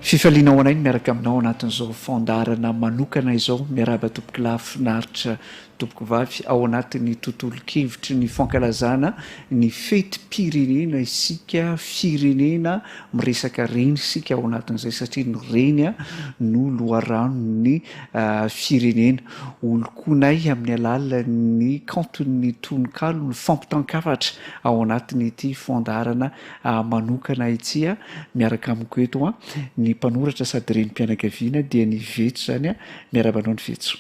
Fifaliana ho anay ny miaraka aminao anatin'izao fandaharana manokana izao. Miarahaba tompokolahy finaritra Tompokovavy, ao anatin'ny tontolon-kevitry ny fankalazana ny fetim-pirenena isika, firenena miresaka reny isika ao anatin'izay satria ny reny no loharanon'ny firenena. Holokoinay amin'ny alalan'ny kaontin'ny tononkalo ny fampitan-kafatra ao anatin'ity fandaharana manokana ity. Miaraka amiko eto ny mpanoratra sady renim-pianakaviana dia ny Vetso izany. Miarahaba anao ny Vetso.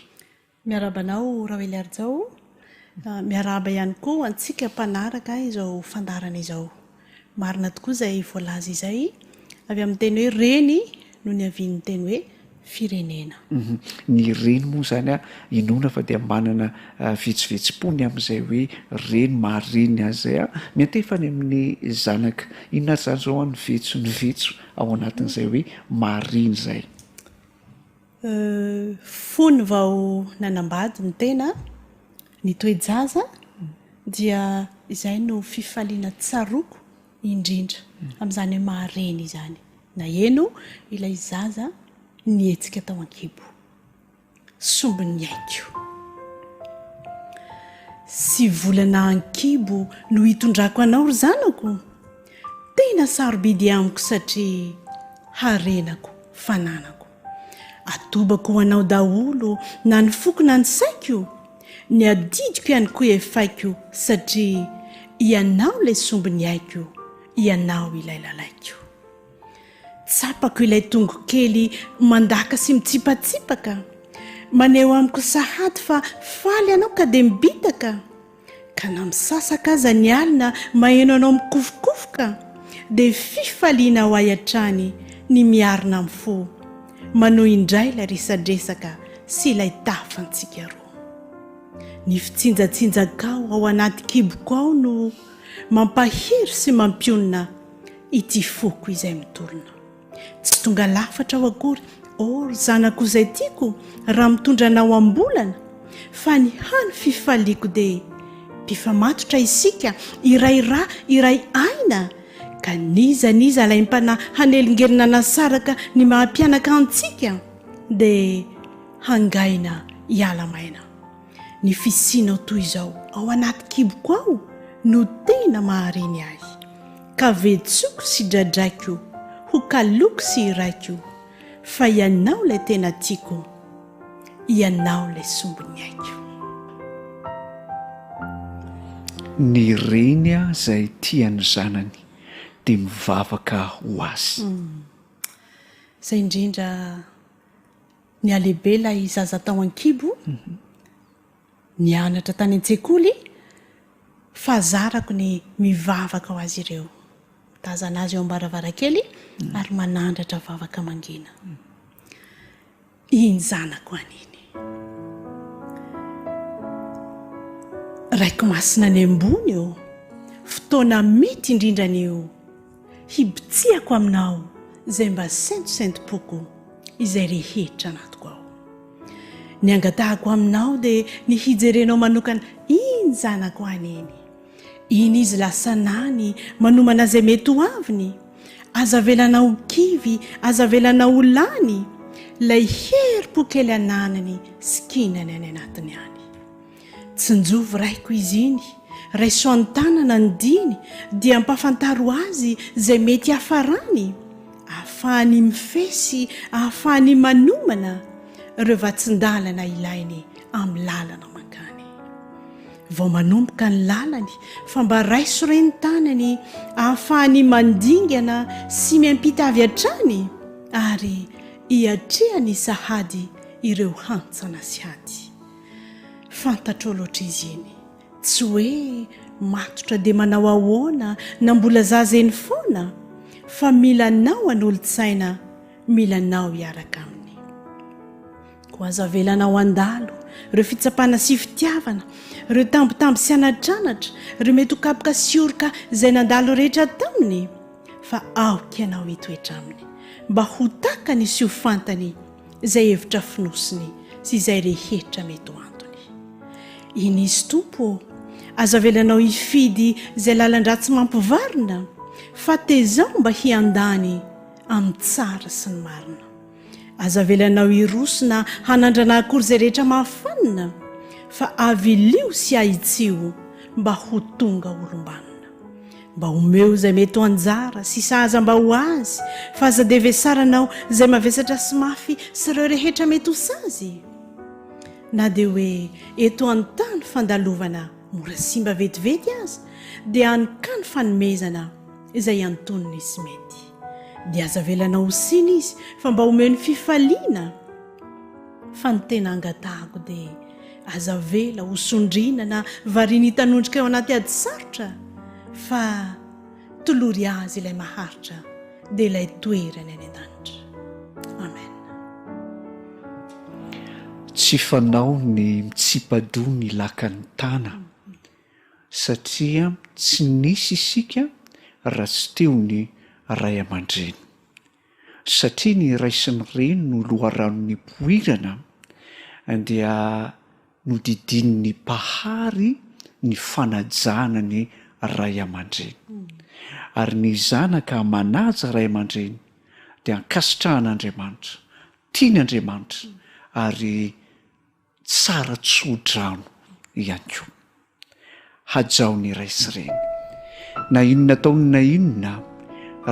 Miarahaba anao Raoeliarijao, miarahaba ihany koa antsika mpanaraka izao fandaharana izao. Marina tokoa izay voalaza izay, avy amin'ny teny hoe reny no niavian'ny teny hoe firenena. Ny reny moa izany inoana fa dia manana vetsovetsom-po ny amin'izay hoe reny maha reny azy izay, miantefa any amin'ny zanaka. Inona ary izany izao ny vetso ny vetso ao anatin'izay hoe maha reny izay? Fony vao nanambady ny tena, nitoe-jaza, dia izay no fifaliana tsaroako indrindra amin'izany hoe maha reny izany. Naheno ilay zaza nihetsika tao an-kibo. Sombin'ny aiko. Sy volana an-kibo no hitondrako anao ry zanako. Tena sarobidy amiko satria harenako, fananako. Atobako ho anao daholo na ny foko na ny saiko, ny adidiko ihany koa efaiko satria ianao ilay sombin'ny aiko, ianao ilay lalaiko. Tsapako ilay tongokely mandaka sy mitsipatsipaka, maneho amiko sahady fa faly ianao ka dia mibitaka. Ka na misasaka aza ny alina maheno anao mikofokofoka dia fifaliana ho ahy hatrany ny miarina amin'ny fo manohy indray ilay resadresaka sy ilay tafantsika roa. Ny fitsinjatsinjakao ao anaty kiboko ao no mampahery sy mampionona ity foko izay mitolona. Tsy tonga lafatra aho akory, oh ry zanako izay tiako, raha mitondra anao am-bolana, fa ny hany fifaliako dia mpifamatotra isika, iray ra, iray aina, ka n'iza n'iza alaim-panahy hanelingelina hanasaraka ny maha-mpianaka antsika dia hangaina hiala maina. Ny fisianao toy izao ao anaty kiboko ao no tena mahareny ahy, ka vetsoko sy dradraiko, ho kaloko sy hiraiko, fa ianao ilay tena tiako, ianao ilay sombin'ny aiko. Ny reny izay tia ny zanany dia mivavaka ho azy. Izay indrindra Nihalehibe ilay zaza tao an-kibo, nianatra tany an-tsekoly, fahazarako ny mivavaka ho azy ireo. Mitazana azy eo am-baravarankely ary manandratra vavaka mangina. Iny zanako any iny. Raiko masina any ambony ô, fotoana mety indrindra anio, hibitsiako aminao izay mba sentosentom-poko. izay rehetra anatiko ao. Ny angatahako aminao dia ny hijerenao manokana iny zanako any iny. Iny izy lasa nany manomana izay mety ho aviny. Aza avelanao ho kivy, aza avelanao ho lany ilay herim-po kely ananany sikinany any anatiny any. Tsinjovy raiko izy iny, raiso an-tanana ny diany dia ampafantaro azy izay mety hiafarany, ahafahany mifehy sy ahafahany manomana ireo vatsin-dalana ilainy amin'ny lalana mankany. Vao manomboka ny lalany fa mba raiso re ny tanany ahafahany mandingana sy miampita avy hatrany ary hiatrehany sahady ireo hantsana sy ady. Fantatrao loatra izy iny. Tsy hoe matotra dia manao ahoana na mbola zaza eny foana fa mila anao hanolo-tsaina, mila anao hiaraka aminy. Koa aza avelanao handalo ireo fitsapana sy fitiavana, ireo tambitamby sy anatranatra, ireo mety ho kapoka sy oroka izay nandalo rehetra taminy fa aoka ianao hitoetra aminy mba ho takany sy ho fantany izay hevitra fonosiny sy izay rehetra mety ho antony. Iny izy Tompo ô, aza avelanao hifidy izay lalan-dratsy mampivarina, fa tezao mba hiandany. amin'ny tsara sy ny marina. Aza avelanao hiroso na hanandrana akory izay rehetra mahafanina, fa avilio sy ahitsio mba ho tonga olom-banona. Mba omeo izay mety ho anjara sy sahaza mba ho azy, fa aza dia vesaranao izay mavesatra sy mafy sy ireo rehetra mety ho sazy. Na dia hoe eto an-tany fandalovana mora simba vetivety aza, dia any ka ny fanomezana izay antonony sy mety. Dia aza avelanao ho sina izy fa mba omeo ny fifaliana. Fa ny tena angatahako dia aza avela ho sondriana na variana hitanondrika ao anaty ady sarotra fa tolory azy ilay maharitra dia ilay toerany any an-danitra. Amen. Tsy fanao ny mitsipa-doha ny lakan'ny tana satria tsy nisy isika raha tsy teo ny ray aman-dreny. Satria ny ray sy ny reny no loharano nipoirana dia nodidian'ny Mpahary ny fanajana ny ray aman-dreny. Ary ny zanaka manaja ray aman-dreny dia ankasitrahan'Andriamanitra, tiany Andriamanitra ary Tsara tso-drano ihany koa. Hajao ny ray sy reny. Na inona ataony na inona,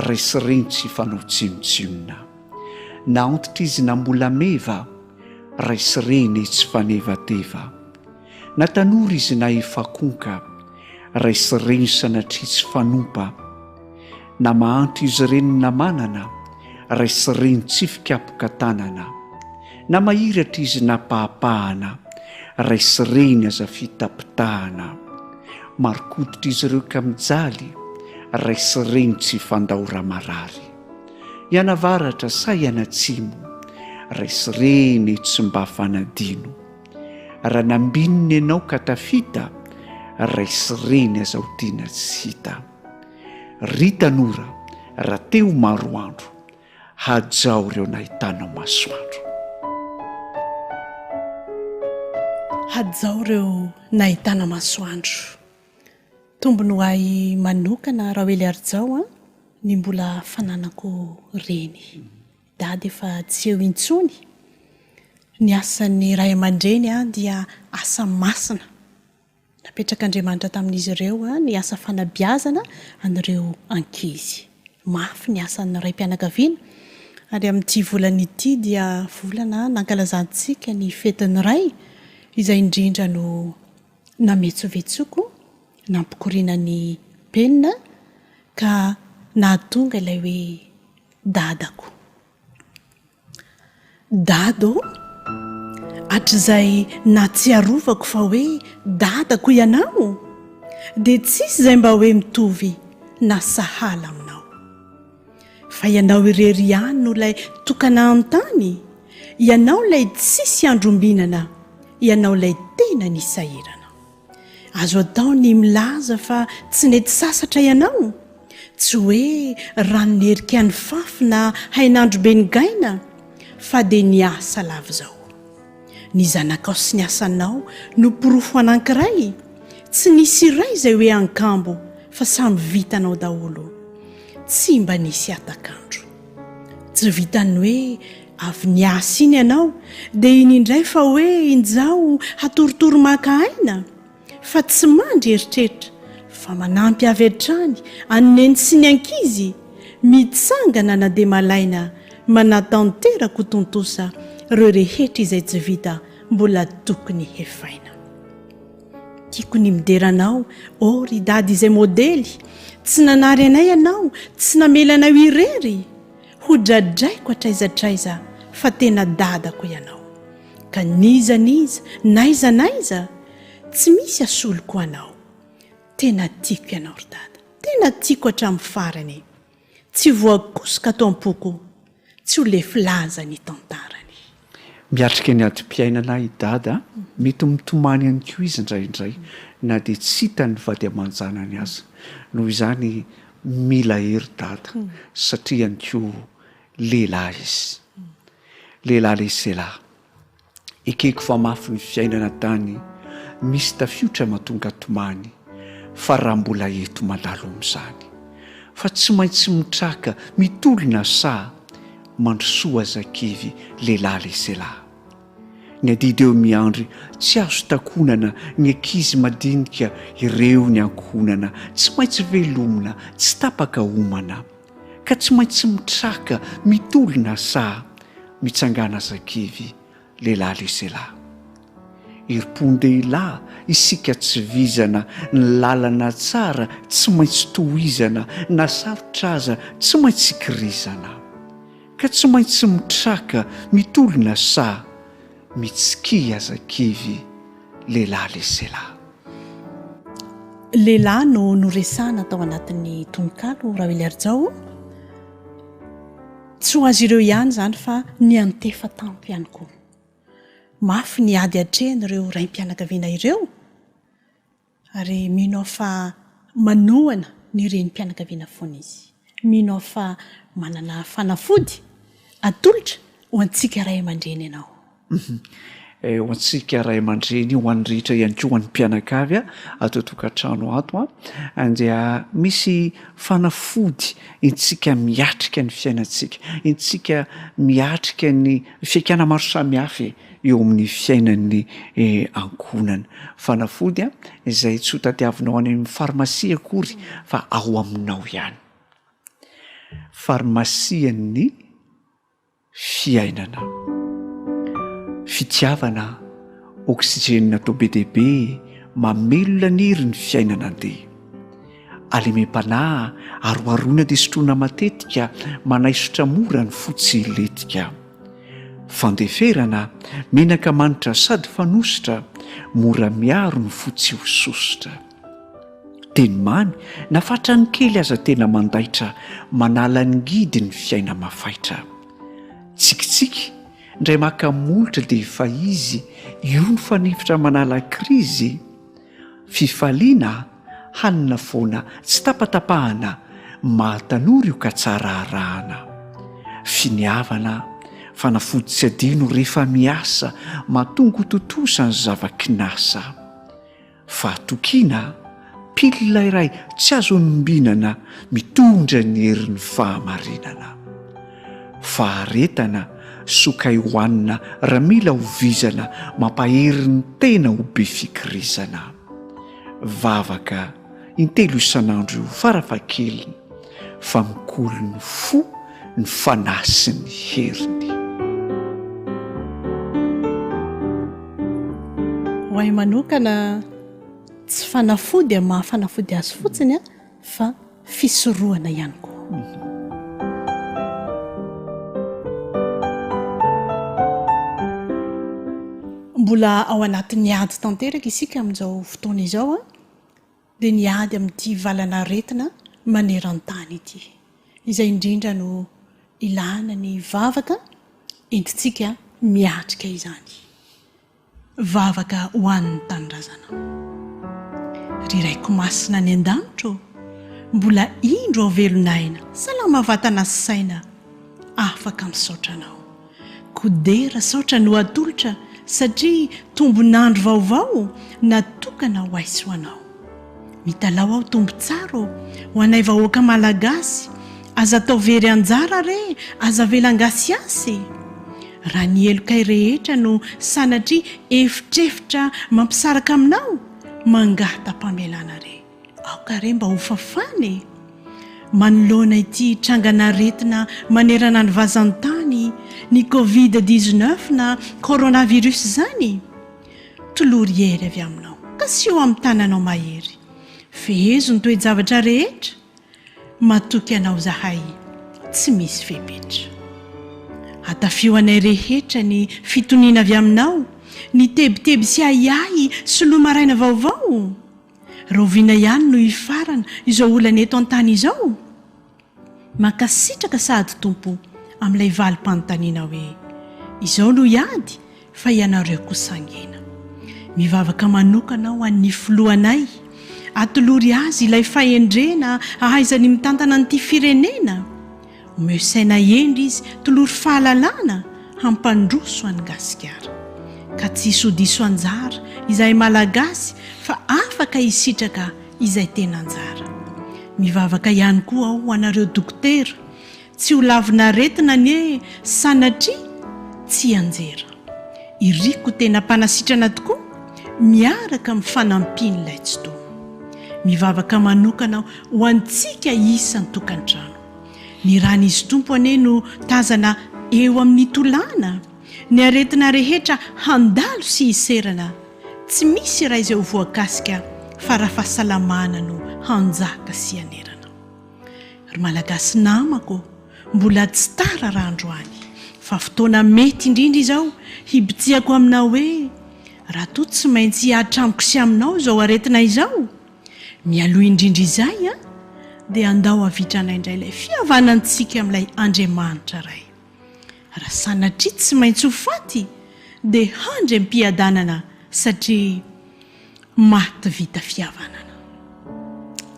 ray sy reny tsy hifanao tsinontsinona. Na antitra izy na mbola meva, ray sy reny tsy fanevateva. Na tanora izy na efa konka, ray sy reny sanatria tsy fanompa. Na mahantra izy ireny na manana, ray sy reny tsy fikapoka tanana. Na mahiratra izy na pahapahana, ray sy reny aza fitapitahana. Mari-koditra izy ireo ka mijaly, ray sy reny tsy fandao raha marary. Hianavaratra sa hianatsimo, ray sy reny tsy mba fanadino. Raha nambinina ianao ka tafita, ray sy reny aza ho tiana tsy hita. Ry tanora, raha te ho maro andro, hajao ireo nahitana masoandro. Hajao ireo nahitana masoandro. Tombony ho ahy manokana Raoeliarijao a, ny mbola fananako reny. Dada efa tsy eo intsony. Ny asan'ny ray aman-dreny dia asa masina. Napetrak'Andriamanitra tamin'izy ireo ny asa fanabeazana an'ireo ankizy. Mafy ny asan'ny raim-pianakaviana, ary amin'ity volana ity dia volana nankalazantsika ny fetin'ny Ray, izay indrindra no nametsovetsoko, nampikoriana ny penina ka nahatonga ilay hoe dadako. Dada ô! Hatrizay nahatsiarovako fa hoe dadako ianao dia tsisy izay mba hoe mitovy na sahala aminao. Fa ianao irery ihany no ilay tokana an-tany, ianao ilay tsisy andrombinana, ianao ilay tena nisahirana. Azo atao ny milaza fa tsy nety sasatra ianao? Tsy hoe rano nerika nifafy na hainandro be nigaina fa dia niasa lava izao. Ny zanakao sy ny asanao no porofo anankiray, tsy nisy iray izay hoe ankambo fa samy vitanao daholo. Tsy mba nisy hatak'andro. Tsy vitan'ny hoe avy niasa iny ianao dia iny indray fa hoe injao hatoritory maka aina fa tsy mandry eritreritra fa manampy avy hatrany an'i neny sy ny ankizy mitsangana na dia malaina manatanteraka ho tontosa ireo rehetra izay tsy vita mbola tokony hefaina. Tiako ny midera anao, oh ry dada izay modely, tsy nanary anay ianao, tsy namela anay ho irery, ho dradraiko hatraiza hatraiza fa tena dadako ianao. Ka n'iza n'iza, n'aiza n'aiza, tsy misy asoloko anao. Tena tiako ianao ry dada, tena tiako hatramin'ny farany. Tsy voakosoka ato am-poko, tsy ho lefy laza ny tantarany. Miatrika ny adim-piainana i Dada, mety mitomany ihany koa izy indraindray na dia tsy hitan'ny vady aman-janany aza. Noho izany mila hery Dada satria ihany koa lehilahy izy. Lehilahy lesy lehilahy. Ekeko fa mafy ny fiainana tany misy tafiotra mahatonga tomany fa raha mbola eto mandalo amin'izany. Fa tsy maintsy mitraka, mitolona sa mandrosoa aza kivy lehilahy lehilahy. Ny adidy eo miandry tsy azo takonana ny ankizy madinika ireo ny ankohonana tsy maintsy velomina tsy tapaka homana ka tsy maintsy mitraka mitolona sa mitsangana aza kivy lehilahy lehilahy. Herim-pon-dehilahy isika tsy vizana ny lalana tsara tsy maintsy tohizana na sarotra aza tsy maintsy ikirizana. Ka tsy maintsy mitraka, mitolona sa mitsikia aza kivy lehilahy leselahy. Lehilahy no noresahana tao anatin'ny tononkalo Raoeliarijao. Tsy ho azy ireo ihany izany fa niantefa tamiko ihany koa. Mafy ny ady atrehin'ireo raim-pianakaviana ireo. Ary mino aho fa manohana ny renim-pianakaviana foana izy. Mino aho fa manana fanafody atolotra ho antsika ray aman-dreny ianao. Ho antsika ray aman-dreny, ho an'ny rehetra ihany koa, ho an'ny mpianakavy ato an-tokantrano ato dia misy fanafody entintsika miatrika ny fiainantsika, entintsika miatrika ny fihaikana maro samihafa e. eo amin'ny fiainan'ny ankohonana. Fanafody izay tsy ho tadiavinao any amin'ny farmasia akory fa ao aminao ihany. Farmasian'ny fiainana. Fitiavana, oxygène atao be dia be, mamelona ny hery ny fiainana andeha. Alemem-panahy, aroharoina dia sotroina matetika, manaisotra mora ny fo tsy hilentika. Fandeferana, menaka manitra sady fanosotra, mora miaro ny fo tsy ho sosotra. Teny mamy, na fatrany kely aza tena mandaitra, manala ny ngidy ny fiaina-mafaitra. Tsikitsiky, indray maka molotra dia efa izy, io no fanefitra manala krizy. Fifaliana, hanina foana, tsy tapatapahana, maha tanora io ka tsara arahana. Finiavana, fanafody tsy adino rehefa miasa, mahatonga ho tontosa ny zava-kinasa. Fahatokiana, pilina iray tsy azo anombinana, mitondra ny herin'ny fahamarinana. Faharetana, sokay hohanina raha mila ho vizana, mampahery ny tena ho be fikirizana. Vavaka, intelo isan'andro io farafahakeliny, fa mikolo ny fo, ny fanahy sy ny heriny. Ho ahy manokana, tsy fanafody amin'ny maha fanafody azy fotsiny fa fisorohana ihany koa. Mbola ao anatin'ny ady tanteraka isika amin'izao fotoana izao, dia ny ady amin'ity valan'aretina maneran-tany ity. Izay indrindra no ilana ny vavaka entintsika miatrika izany. Vavaka ho an'ny tanindrazana. Ry Raiko masina any an-danitra ô, mbola indro aho velon'aina, salama vatana sy saina, afaka misaotra Anao. Koa dera saotra no atolotra satria tombon'andro vaovao natokana ho ahy sy ho anao. Mitalaho aho Tompo tsara ô, ho anay vahoaka Malagasy, aza atao very anjara re, aza avela angasiasy e! Raha ny helokay rehetra no sanatria efitrefitra mampisaraka aminao, mangata-pamelana re, aoka re mba ho fafana e! Manoloana ity trangan'aretina manerana ny vazan-tany, ny covid 19 na coronavirus izany, Tolory hery avy aminao. Kasiho amin'ny tananao mahery. Fehezo ny toe-javatra rehetra. Matoky anao izahay, tsy misy fepetra. Atafio anay rehetra ny fitoniana avy aminao, ny tebiteby sy ahiahy soloy maraina vaovao. Rahoviana ihany no hifarana izao olana eto an-tany izao? Mankasitraka sahady Tompo amin'ilay valim-panontaniana hoe, Izao no hiady fa ianareo kosa hangina. Mivavaka manokana ho an'ny filohanay, atolory azy ilay fahendrena hahaizany mitantana an'ity firenena. Omeo saina hendry izy, tolory fahalalana hampandroso an'i Gasikara. Ka tsy hisy ho diso anjara izahay Malagasy fa afaka hisitraka izay tena anjara. Mivavaka ihany koa aho ho anareo dokotera, tsy ho lavin'aretina anie sanatria tsy hianjera. Iriko tena mpanasitrana tokoa miaraka amin'ny fanampian'ilay Tsitoha. Mivavaka manokana aho ho antsika isan-tokantrano. Ny ran'Izy Tompo anie no tazana eo amin'ny tolàna, ny aretina rehetra handalo sy hiserana, tsy misy iray izay ho voakasika fa rafahasalamana no hanjaka sy hanerana. Ry Malagasy namako ô, mbola tsy tara raha androany, fa fotoana mety indrindra izao hibitsiako aminao hoe, raha toa tsy maintsy hihatra amiko sy aminao izao aretina izao, Mialoha indrindra izay an, dia andao havitranay indray ilay fihavanantsika amin'ilay Andriamanitra Ray. Raha sanatria tsy maintsy ho faty, dia handry am-piadanana satria maty vita fihavanana.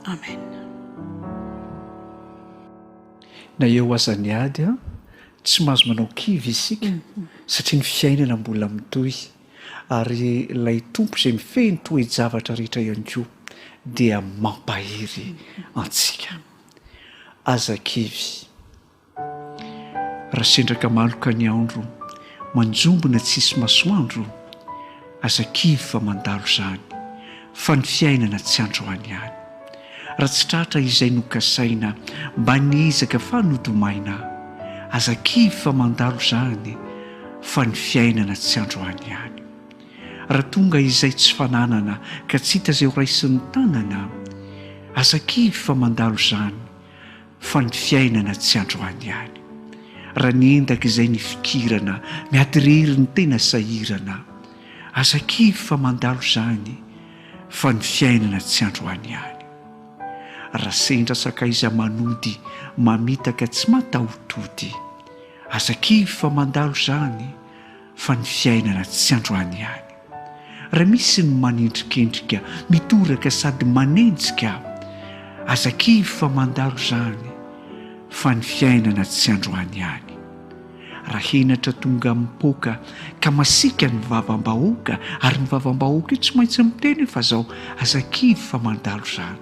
Amen. Na eo aza ny ady an, tsy mahazo manao kivy isika satria ny fiainana mbola mitohy. Ary ilay Tompo izay mifehy ny toe-javatra rehetra ihany koa dia mampahery antsika. Aza kivy. Raha sendra ka maloka ny andro, manjombona tsisy masoandro, aza kivy fa mandalo izany, fa ny fiainana tsy androany ihany. Raha tsy tratra izay nokasaina, mba niezaka fa nodomaina. Aza kivy fa mandalo izany, fa ny fiainana tsy androany ihany. Raha tonga izay tsy fananana, ka tsy hita izay horaisin'ny tanana, aza kivy fa mandalo izany, fa ny fiainana tsy androany ihany. Raha niendaka izay nifikirana, miady irery ny tena sahirana, aza kivy fa mandalo izany, fa ny fiainana tsy androany ihany. Raha sendra sakaiza manody, mamitaka tsy mataho-tody, aza kivy fa mandalo izany, fa ny fiainana tsy androany ihany. Raha misy ny manendrikendrika, mitoraka sady manenjika, aza kivy fa mandalo izany, fa ny fiainana tsy androany ihany. Raha henatra tonga mipoaka ka masiaka ny vavam-bahoaka, ary ny vavam-bahoaka io tsy maintsy miteny hoe fa zao, aza kivy fa mandalo izany,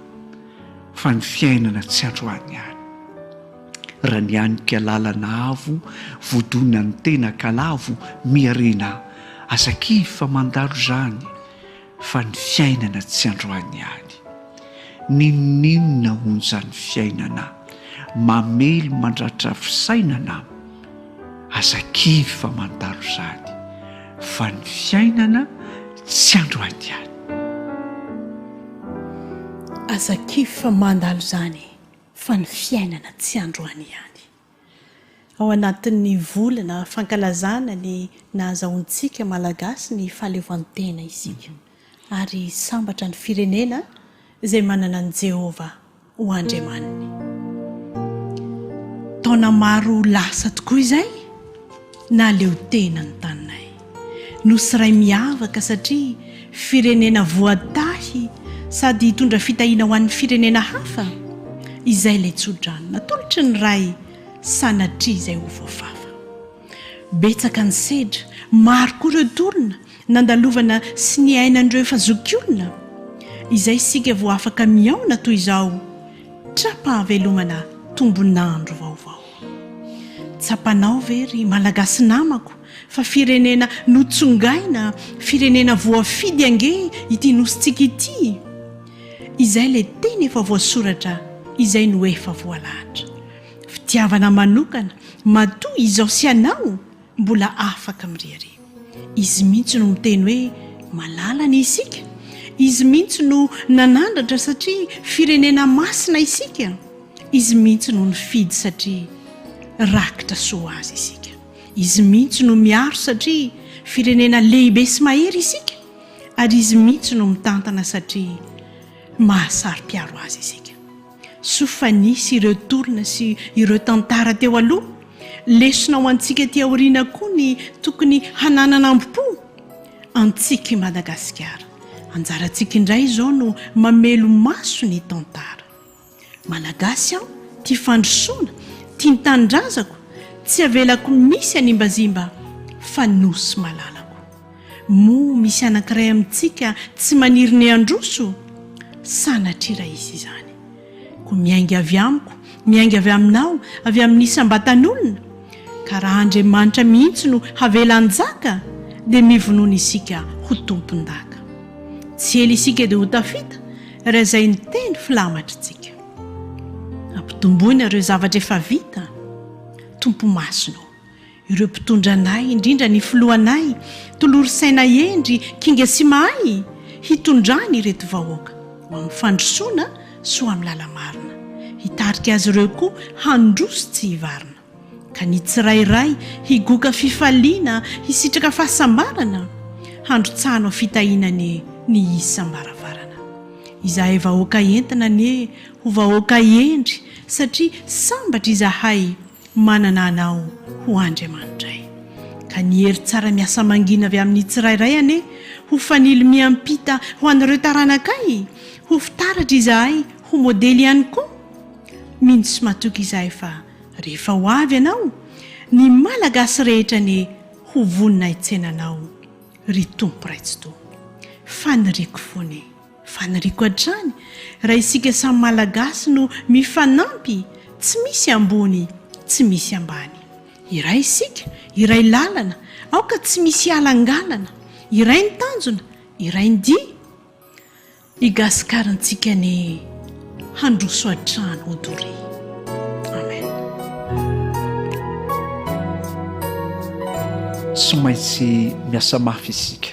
fa ny fiainana tsy androany ihany. Raha nianika lalana avo, voadona ny tena ka lavo, miharena, aza kivy fa mandalo izany, fa ny fiainana tsy androany ihany. N'inon'inona onjan'ny fiainana, mamely mandratra fisainana, aza kivy fa mandalo izany, fa ny fiainana tsy androany ihany. Aza kivy fa mandalo izany, fa ny fiainana tsy androany ihany. Ao anatin'ny volana fankalazana ny nahazahoantsika Malagasy ny fahaleovantena isika. Ary sambatra ny firenena izay manana an'i Jehovah ho Andriamaniny. Taona maro lasa tokoa izay, nahaleo tena ny taninay. Nosy iray miavaka satria firenena voatahy sady hitondra fitahiana ho an'ny firenena hafa, izay ilay tsodrano natolotry ny Ray sanatria izay ho voafafa. Betsaka ny sedra, maro koa ireo tolona nandalovana sy niainan'ireo efa zokiolona, izay isika vao afaka mihaona toy izao, tra-pahavelomana tombon'andro vaovao. Tsapanao ve ry Malagasy namako fa firenena notsongaina, firenena voafidy ange ity nosintsika ity? Izay ilay teny efa voasoratra, izay no efa voalahatra. Fitiavana manokana, matoa izao sy ianao mbola afaka miriaria. Izy mihitsy no miteny hoe malalany isika. Izy mihitsy no nanandratra satria firenena masina isika. Izy mihitsy no nifidy satria rakitra soa azy isika. Izy mihitsy no miaro satria firenena lehibe sy mahery isika. Ary izy mihitsy no mitantana satria mahasaro-piaro azy isika. Soa fa nisy ireo tolona sy ireo tantara teo aloha. Lesona ho antsika aty aoriana koa ny tokony hananana ambo-po. Antsika i Madagasikara. Anjarantsika indray izao no mamelo-maso ny tantara. Malagasy aho, tia fandrosoana, tia ny tanindrazako, tsy avelako misy hanimbazimba fa nosy malalako. Moa misy anankiray amintsika tsy maniry ny handroso? Sanatria raha hisy izany. Koa miainga avy amiko, miainga avy aminao, avy amin'ny isam-batan'olona, ka raha Andriamanitra mihitsy no havela hanjaka, dia mivonona isika ho tompon-daka. Tsy ela isika dia ho tafita, raha izay ny teny filamatritsika. Ampitomboina ireo zavatra efa vita, Tompo Masina ô. Ireo mpitondra anay, indrindra ny filohanay, tolory saina hendry, kinga sy mahay, hitondrany ireto vahoaka, ho amin'ny fandrosoana sy ho amin'ny lala-marina. Hitarika azy ireo koa handroso tsy hivarina. Ka ny tsirairay higoka fifaliana, hisitraka fahasambarana, handrotsahanao fitahiana anie ny isam-baravarana. Izahay vahoaka entina anie ho vahoaka hendry satria sambatra izahay manana Anao ho Andriamanitray. Ka ny hery tsara miasa mangina avy amin'ny tsirairay anie ho fanilo miampita ho an'ireo taranakay, ho fitaratra izahay, ho modely ihany koa. Mino sy matoky izahay fa rehefa ho avy Ianao, ny Malagasy rehetra anie ho vonona hitsena Anao, ry Tompo Ray Tsitoha. Faniriako foana e. Faniriako hatrany, raha isika samy Malagasy no mifanampy, tsy misy ambony, tsy misy ambany. Iray isika, iray lalana, aoka tsy misy halangalana, iray ny tanjona, iray ny dia. I Gasikarantsika anie handroso hatrany ho doria. Amen. Tsy maintsy miasa mafy isika.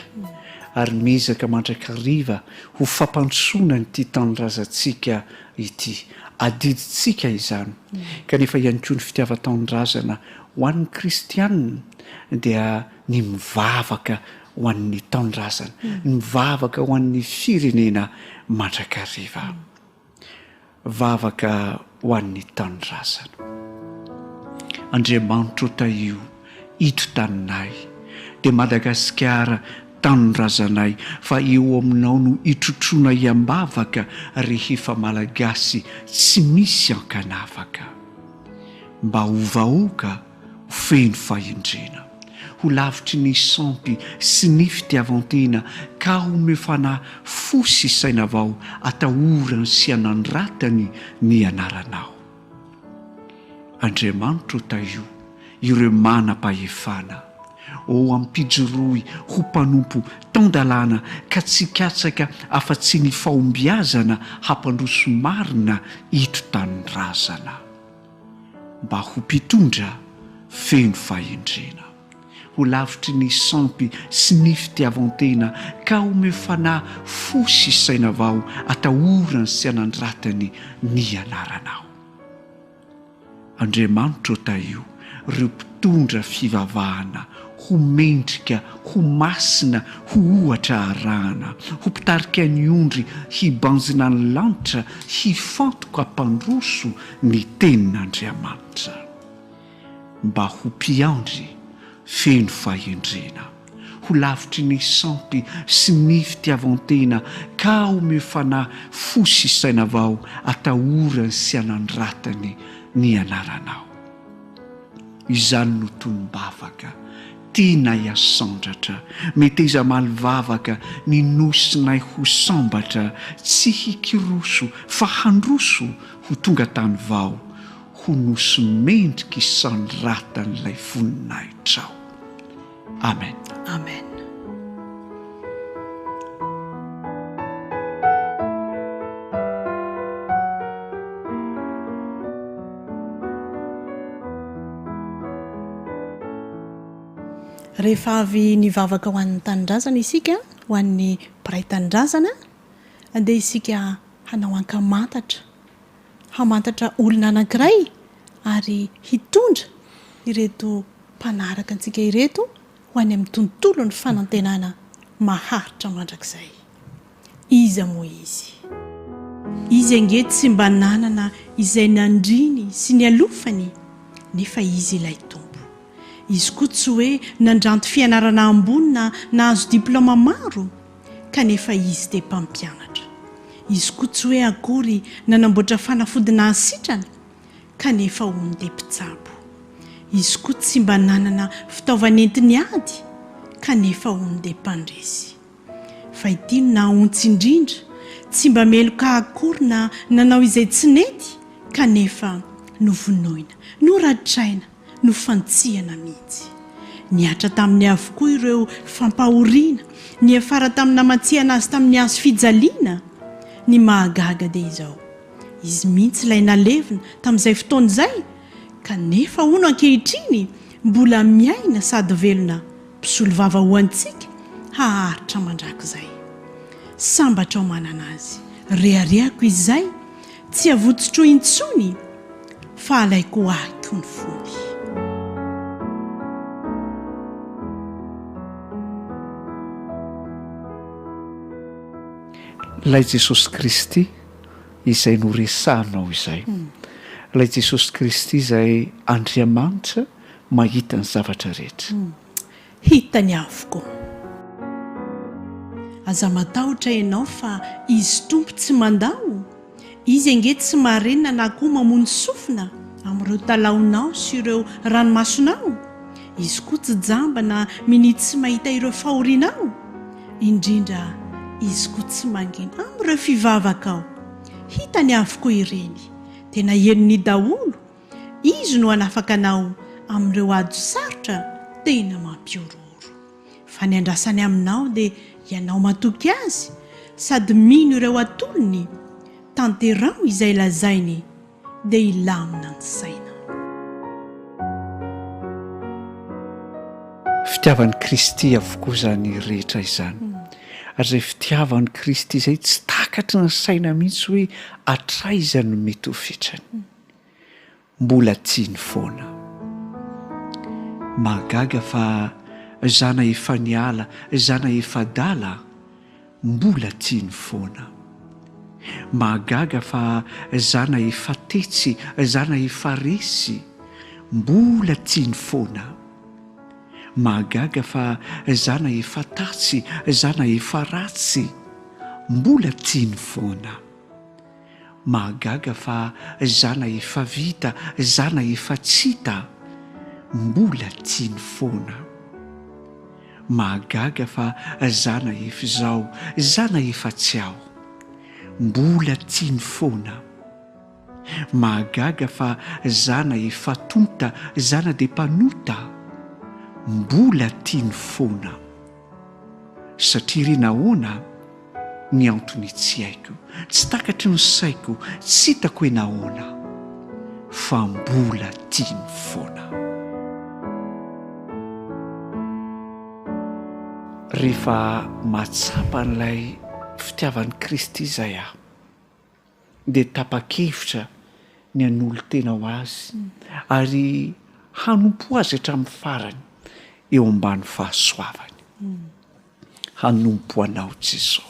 ary miezaka mandrakariva ho fampandrosoana an'ity tanindrazantsika ity. Adidintsika izany. Kanefa ihany koa ny fitiavan-tanindrazana ho an'ny kristianina dia ny mivavaka ho an'ny tanindrazana, ny mivavaka ho an'ny firenena mandrakariva. Vavaka ho an'ny tanindrazana. Andriamanitro tahio ito taninay dia Madagasikara tanindrazanay fa eo aminao no itrotroanay ambavaka rehefa Malagasy tsy misy ankanavaka. Mba ho vahoaka ho feno fahendrena, ho lavitry ny sampy sy ny fitiavan-tena ka omeo fanahy fo sy saina vao atahorany sy anandratany ny anaranao. Andriamanitro tahio ireo manam-pahefana, ô ampijoroy ho mpanompo tan-dalàna ka tsy hikatsaka afa-tsy ny fahombiazana hampandroso marina ito tanindrazana. mba ho mpitondra feno fahendrena, ho lavitry ny sampy sy ny fitiavan-tena ka omeo fanahy fo sy saina vao atahorany sy anandratany ny anaranao. Andriamanitro tahio ireo mpitondra fivavahana ho mendrika, ho masina, ho ohatra arahana, ho mpitarika ny ondry hibanjina ny lanitra, hifantoka hampandroso ny Tenin'Andriamanitra, mba ho mpiandry feno fahendrena, ho lavitry ny sampy sy ny fitiavan-tena, ka omeo fanahy fo sy saina vao atahorany sy anandratany ny anaranao. Izany no tonom-bavaka tianay asandratra, meteza malivavaka ny nosinay ho sambatra, tsy hikiroso fa handroso ho tonga tany vao, ho nosy mendrika isandratan'ilay voninahitrao. Amen. Amen. Rehefa avy nivavaka ho an'ny tanindrazana isika, ho an'ny mpiray tanindrazana, andeha isika hanao ankamantatra, hamantatra olona anankiray ary hitondra ireto mpanaraka antsika ireto ho any amin'ny tontolon'ny fanantenana maharitra mandrakizay. Iza moa izy? Izy ange tsy mba nanana izay nandriny sy nialofany, nefa izy ilay Tompo. Izy koa tsy hoe nandranto fianarana ambony na nahazo diplaoma maro, kanefa izy dia mpampianatra. Izy koa tsy hoe akory nanamboatra fanafody nahasitrana, kanefa hono dia mpitsabo. Izy koa tsy mba nanana fitaovan'entiny ady, kanefa hono dia mpandresy. Fa ity no nahaontsy indrindra, Tsy mba meloka akory na nanao izay tsy nety kanefa novonoina, noratraina, nofantsihana mihitsy. Nihatra taminy avokoa ireo fampahoriana, niafara tamin'ny namantsihana azy tamin'ny hazo fijaliana. Ny mahagaga dia izao, izy mihitsy ilay nalevina tamin'izay fotoana izay, kanefa hono ankehitriny mbola miaina sady velona Mpisolovava ho antsika haharitra mandrakizay. Sambatra aho manana azy, reharehako izay, tsy avotsotro intsony fa alaiko ho ahy koa ny fony. Ilay Jesosy Kristy izay noresahanao izay. Ilay Jesosy Kristy izay Andriamanitra mahita ny zavatra rehetra. Hitany avokoa. Aza matahotra ianao fa Izy Tompo tsy mandao, Izy ange tsy marenina na koa mamono sofina amin'ireo talaonao sy ireo ranomasonao, Izy koa tsy jamba na minia tsy mahita ireo fahorianao, indrindra Izy koa tsy mangina amin'ireo fivavakao, hitany avokoa ireny, tena henony daholo, Izy no hanafaka anao amin'ireo ady sarotra tena mampihorohoro. Fa ny andrasany aminao dia ianao matoky Azy sady mino ireo atolony, tanteraho izay lazainy dia hilamina ny saina. Fitiavan'i Kristy avokoa izany rehetra izany. Ary izay fitiavan'i Kristy izay tsy takatry ny saina mihitsy hoe hatraiza no mety ho fetrany. Mbola tiany foana. Mahagaga fa zana efa niala, zana efa adala, mbola tiany foana. Mahagaga fa zana efa tetsy, zana efa resy, mbola tiany foana. Mahagaga fa zana efa tatsy, zana efa ratsy, mbola tiany foana. Mahagaga fa zana efa vita, zana efa tsy hita, mbola tiany foana. Mahagaga fa zana efa izao, zana efa tsy ao, mbola tiany foana. Mahagaga fa zana efa tonta, zana dia mpanota, mbola tiany foana. Satria re nahoana? Ny antony tsy haiko, tsy takatry ny saiko, tsy hitako hoe nahoana, fa mbola tiany foana. Rehefa mahatsapa an'ilay fitiavan'i Kristy izay aho, dia tapa-kevitra ny hanolo-tena ho Azy ary hanompo Azy hatramin'ny farany eo ambany fahasoavany. Hanompo Anao Jeso.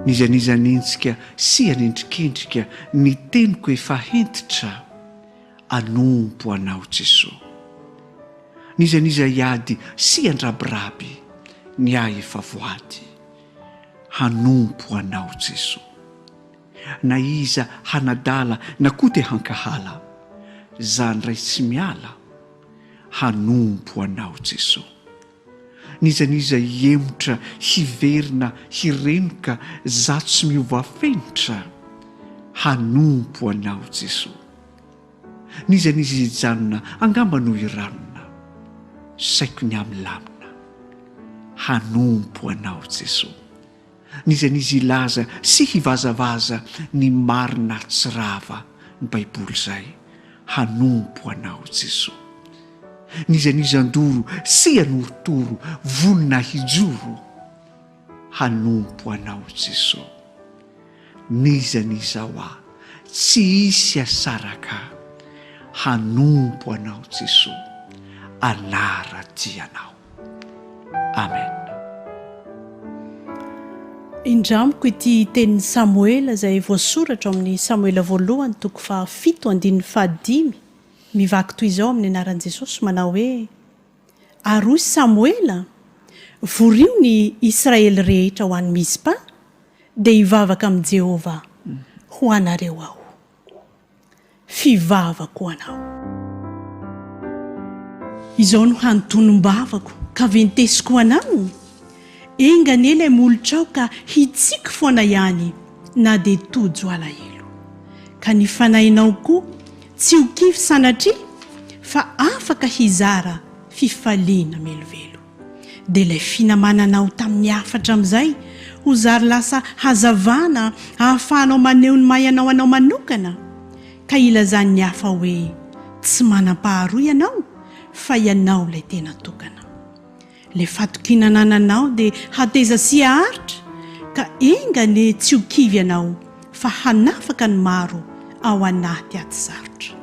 N'iza n'iza hanenjika sy hanendrikendrika ny teniko efa hentitra, hanompo Anao Jeso. N'iza n'iza hiady sy handrabiraby ny ahy efa voady, hanompo Anao Jeso. Na iza hanadala na koa te hankahala, za ndray tsy miala, hanompo Anao Jeso. N'iza n'iza hihemotra, hiverina, hirenoka, za tsy miova fenitra, hanompo Anao Jeso. N'iza n'iza hijanona, angamba no hiranona, saiko ny ahy milamina, hanompo Anao Jeso. N'iza n'iza hilaza sy hivazavaza ny marina tsy rava ny baiboly izay hanompo anao Jesoa. N'iza n'iza handoro sy hanorotoro vonona hijoro hanompo anao Jesoa. N'iza n'iza hoa tsy hisy asaraka hanompo anao Jesoa anara-dia anao. Amen. Indramiko ity tenin'i Samoela izay voasoratra ao amin'ny Samoela voalohany toko fahafito andininy fahadimy mivaky toy izao amin'ny anaran'i Jesosy manao hoe, Ary hoy Samoela, Vorio ny Israely rehetra ho any Mizpa, dia hivavaka amin'i Jehovah ho anareo aho. Fivavako ho anao. Izao no hany tonom-bavako ka ventesiko ho anao. Enga anie ilay molotrao ka hitsiky foana ihany na dia tojo alahelo. Ka ny fanahinao koa tsy ho kivy sanatria fa afaka hizara fifaliana melovelo. Dia ilay finamananao tamin'ny hafa hatramin'izay ho zary lasa hazavana ahafahanao maneho ny maha ianao anao manokana ka hilazan'ny hafa hoe tsy manam-paharoa ianao fa ianao ilay tena tokana. Ilay fatokiana anananao dia hateza sy haharitra ka enga anie tsy ho kivy ianao fa hanafaka ny maro ao anaty ady sarotra.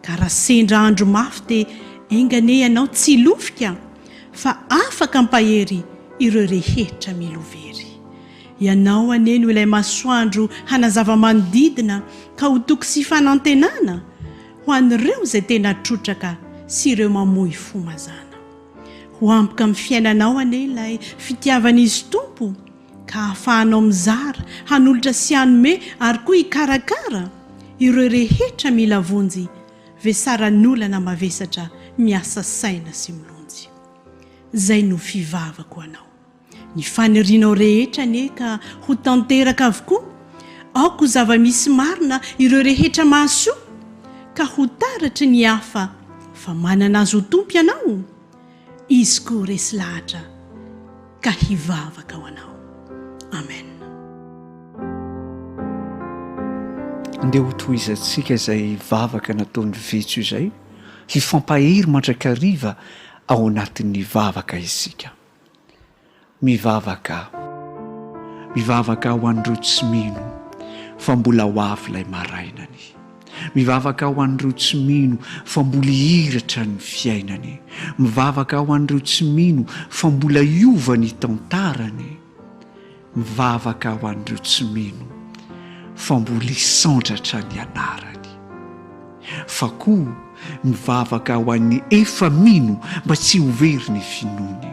Ka raha sendra andro mafy dia enga anie ianao tsy hilofika fa afaka hampahery ireo rehetra mila ho very. Ianao anie no ilay masoandro hanazava manodidina ka ho toky sy fanantenana ho an'ireo izay tena trotraka sy ireo mamoy fo mazàna. Ho ampoka amin'ny fiainanao anie ilay fitiavan'Izy Tompo ka hahafahanao mizara, hanolotra sy hanome ary koa hikarakara ireo rehetra mila vonjy vesaran'olana mavesatra miasa saina sy milonjy. Izay no fivavako ho anao. Ny fanirianao rehetra anie ka ho tanteraka avokoa, aoka ho zava-misy marina ireo rehetra mahasoa, ka ho taratry ny hafa fa manana Azy ho Tompo ianao, Izy koa resy lahatra ka hivavaka ho anao. Amen. Andeha hotohizantsika izay vavaka nataon'i Vetso izay, hifampahery mandrakariva ao anatin'ny vavaka isika. Mivavaka aho. Mivavaka aho ho an'ireo tsy mino fa mbola ho avy ilay marainany. Mivavaka aho ho an'ireo tsy mino fa mbola hihiratra ny fiainany. Mivavaka aho ho an'ireo tsy mino fa mbola hiova ny tantarany. Mivavaka aho ho an'ireo tsy mino fa mbola hisandratra ny anarany. Fa koa mivavaka ho an'ny efa mino mba tsy ho very ny finoany.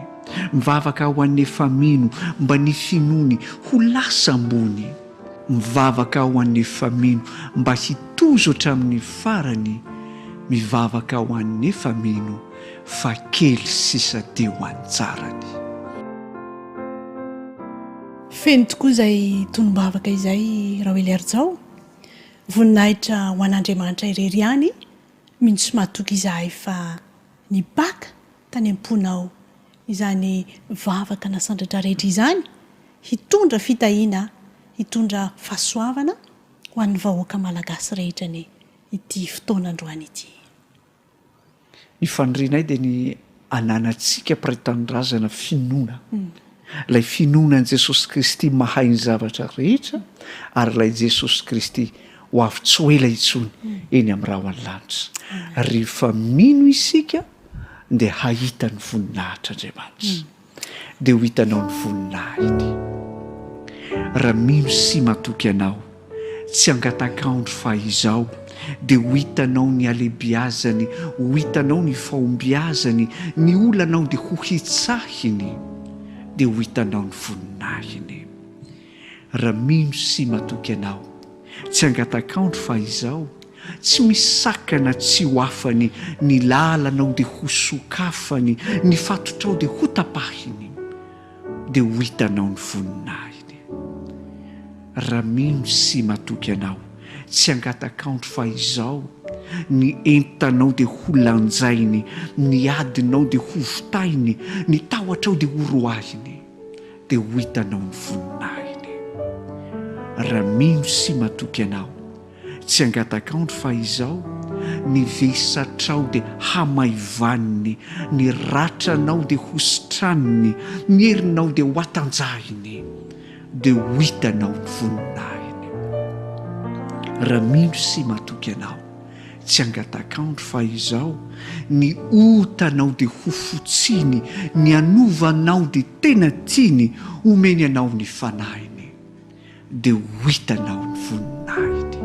Mivavaka ho an'ny efa mino mba ny finoany ho lasa ambony. Mivavaka ho an'ny efa mino mba hitozo hatramin'ny farany. Mivavaka ho an'ny efa mino fa kely sisa dia ho anjarany. Feno tokoa izay tonom-bavaka izay Raoeliarijao. Voninahitra ho an'Andriamanitra irery ihany, mino sy matoky izahay fa nipaka tany am-ponao izany vavaka nasandratra rehetra izany, hitondra fitahiana, hitondra fahasoavana ho an'ny vahoaka Malagasy rehetra anie ity fotoana androany ity. Ny fanirianay dia ny hananantsika mpiray tanindrazana finoana. Ilay finoana an'i Jesosy Kristy mahay ny zavatra rehetra ary ilay Jesosy Kristy ho avy tsy ho ela intsony eny amin'ny rahon'ny lanitra. Rehefa mino isika dia hahita ny voninahitr'Andriamanitra. Dia ho hitanao ny voninahiny. Raha mino sy matoky anao, tsy angatak'andro fa izao, dia ho hitanao ny halebiazany, ho hitanao ny fahombiazany, ny olanao dia ho hitsahiny, dia ho hitanao ny voninahiny. Raha mino sy matoky anao, tsy angatak'andro fa izao, tsy misy sakana tsy ho afany, ny lalanao dia ho sokafany, ny fatotrao dia ho tapahiny, dia ho hitanao ny voninahiny. Raha mino sy matoky anao, tsy angatak'andro fa izao, ny entanao dia ho lanjainy, ny adinao dia ho vitainy, ny tahotrao dia ho roahiny. dia ho hitanao ny voninahiny. Raha mino sy matoky anao, tsy angatak'andro fa izao, ny vesatrao dia hamaivaniny, ny ratranao dia hositraniny, ny herinao dia ho hatanjahiny, dia ho hitanao ny voninahiny. Raha mino sy matoky anao, Tsy angatak'andro fa izao, ny otanao dia ho fotsiny, ny hanovanao dia tena tiany, omeny anao ny fanahiny, dia ho hitanao ny voninahiny.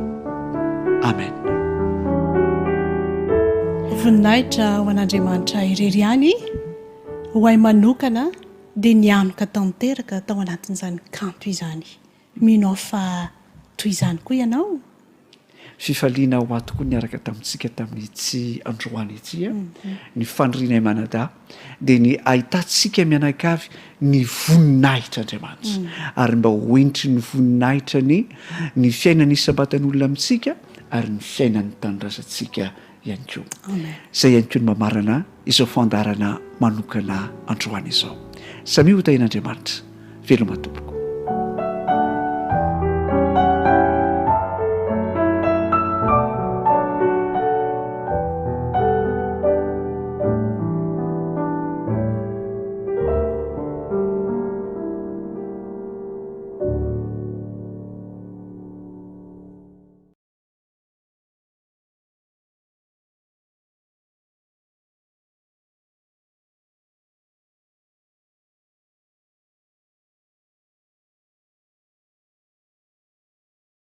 Amen. Voninahitra ho an'Andriamanitra irery ihany, ho ahy manokana dia nianoka tanteraka tao anatin'izany kanto izany. Mino aho fa toy izany koa ianao? Fifaliana ho ahy tokoa niaraka tamintsika tamin'ity androany ity. Ny fanirianay manadahy dia ny ahitantsika mianakavy ny voninahitr'Andriamanitra ary mba ho entry ny voninahitra ny ny fiainan'ny isam-batan'olona amintsika ary ny fiainan'ny tanindrazantsika ihany koa. Izay ihany koa no mamarana izao fandaharana manokana androany izao. Samia ho tahian'Andriamanitra. Veloma tompoko.